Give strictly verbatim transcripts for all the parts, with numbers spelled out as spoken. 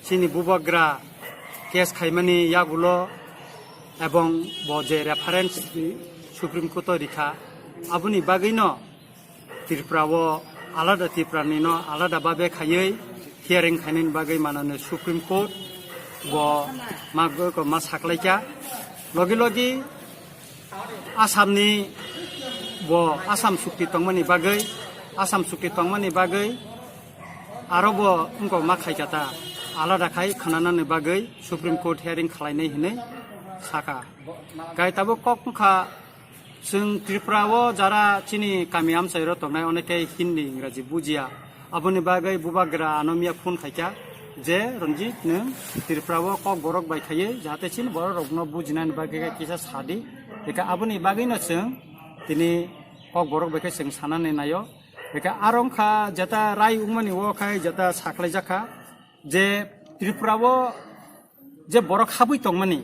Chini bubagra case khaimani yagulo ebong bo je reference Supreme Court o rikha, aboni bagwino Tripura o alada, Tripura ni no alada babe khaiwi hearing khainani bagwi manani Supreme Court bo ma, ma saklaikha. Logi logi Assam ni bo Assam chukti tongmani bagwi, Assam chukti tongmani bagwi aro bo wngkok ma khaikha ta, alada khai khwnanani bagwi Supreme Court hearing khlainai hinwi sakha. Gai tabuk kok wngkha, chwng Tripura o jara chini kami amchairo tongnai, onekhe Hindi, Ingraji bujiya. Aboni bagwi bubagra ano miya phone khaikha je, "Ranjit, nwng Tripura o kok borok bai khaiwi jahate chini borok rokno bujinani bagwi khe kisa sadi." Eka aboni bagwino chwng tini kok borok bai khe chwng sanani naio. Eka aro wngkha jeta rai wngmani o khai jeta saklaijakha je Tripura o je borok habwi tongmani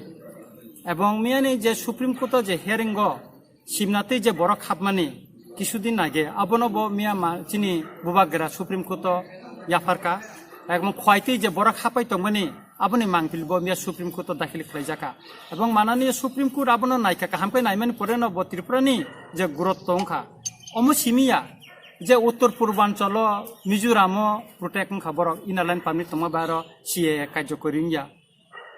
ebong miyani je Supreme Court o je hearing o simnatwi je borok hapmani kisudin age abono bo miya ma chini bubagra Supreme Court o yapharka. Ebong khwaitwi je borok hapai tongmani aboni mangpili bo miya Supreme Court o dakhil khlaijaka. Ebong manani Supreme Court abono naikha, kaham khe naimani poreno bo Tripura ni je growth tongkha. Omo simiya je Uttor Purbanchalo Mizoram o protect wngkha borok, Inner Line Permit tongma bai aro C A A karjokori wngya.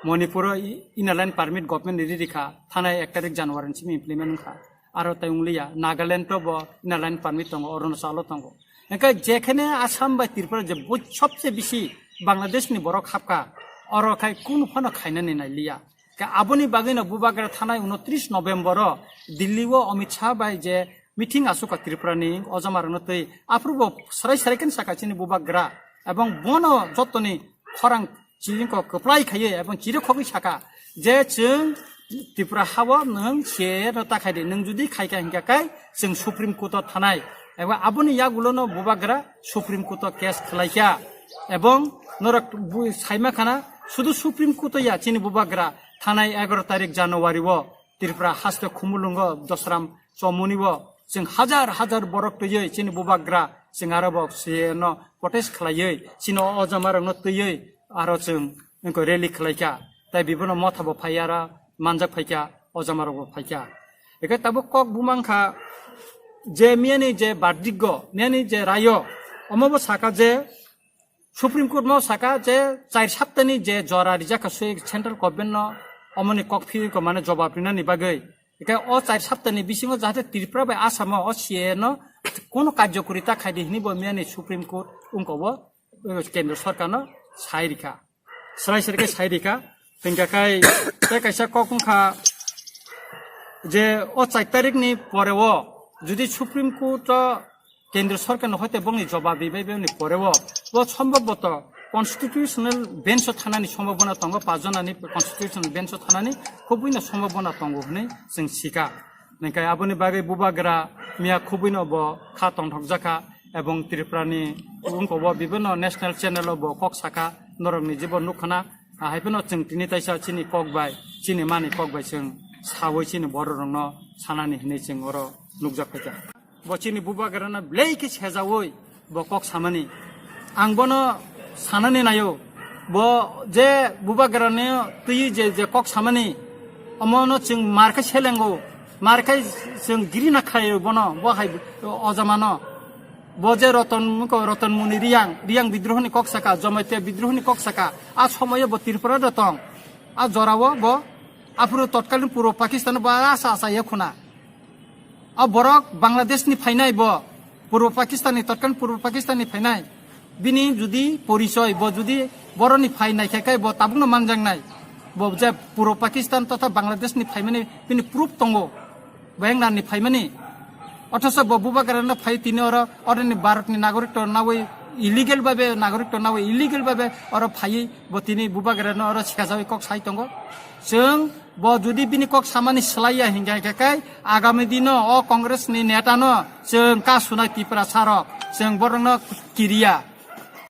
Manipur o i-, Inner Line Permit government ni riri kha, thanai ek tarik January ni simi implement wngkha. Aro tai wnglia, Nagaland o bo Inner Line Permit tongo, Arunachal o tongo. Hingkhe jekhene Assam bai Tripura je bo sobse bisi Bangladesh ni borok hapkha, oro khai kunu phano khainani nailiya. Khe aboni bagwino bubagra thanai unotris November o Delhi o Amit Shah bai je meeting asukha Tripura ni ojamarokno twi, aphuru bo sarai sarai khe saka chini bubagra, ebong bono jotoni khorang chini kok kwplai khaiwi ebong chiri khogwi saka je, "Chwng Tripura hao nwng se no ta khai di, nwng judi khai kha hingkha khe chwng Supreme Court o thanai." Ebong aboni yagulo no bubagra Supreme Court o case khlai kha. Ebong norok bu-, saima khana sudu Supreme Court o ya, chini bubagra thanai egaroh tarik January o Tripura haste Khumulwngo Dosram Chomoni bo chwng hajar hajar borok twiwi chini bubagra chwng aro bo C A A no protest khlaiwi chini o ojamarokno twiwi aro chwng wngkha rally khlaikha. Tai bibono motha bo phaiya, aro manjak phaikha, ojamarok bo phaikha. Eke tabuk kok bumang kha je miyani je verdict go, miyani je rayo, omo bo saka je Supreme Court no saka je char saptani je jora rijak kha sui central government no, omoni kok phirwi ko mane jobab rinani bagwi. Eke o char saptani bisingo jahate Tripura bai Assam o C A A no kono karjokori ta khai di hini bo miyani Supreme Court wngko bo, eh, kendro sorkar no sai rikha. Srai srai khe sai rikha. Hingkha khai tei kaisa kok wngkha je o char tarik ni pore o jodi Supreme Court o kendro sorkar no hoite bongni jobab ribai bini pore o bo sombobboto constitutional bench o thanani sombobona tongo, pajona ni constitutional bench o thanani khubui no sombobona tongo hwnwi chwng sika. Nangkhe aboni bagwi bubagra miya khubui no bo kha tongthokjakha ebong Tripura ni wngko bo bibinno national channel o bo kok saka, norok ni jibo nukkhana, ah, hai phano chwng tini taisa chini kok bai, chini mani kok bai chwng sawi chini borok rok no sanani hinwi chwng oro nukjak phaikha. Bo chini bubagra no belai khe sejawi bo kok samani. Ang bono sanani naio. Bo je bubagra ni twi je, je kok samani, omo no chwng mar khe selengo, mar khe chwng giri na khaio bono, bo hai ojama no. Bo je Roton, Roton Muni Riyang, Riyang bidroho ni kok saka, Jamatia bidroho ni kok saka, a somoyo bo Tripura da tong. A jorao bo aphuru totkalin Purbo Pakistan bo asa asa ye khuna. A borok Bangladesh ni phainai bo, Purbo Pakistan ni, totkalin Purbo Pakistan ni phainai. Bini judi porichoi, bo judi boroni phai naikha khe bo tabukno manjaknai. Bo je Purbo Pakistan totha Bangladesh ni phaimani bini proof tongo. Bo england ni phaimani. Othoso bo bubagra no phai tini oro, oroni Bharat ni nagorik to nawi illegal babe, nagorik to nawi illegal babe oro phaiwi bo tini bubagra no oro sikajawi kok sai tongo. Chwng bo judi bini kok samani swlaiya hingkha khe kai agami dino o Congress ni neta no chwng ka sunai Tripura sarok, chwng borok no kiriya.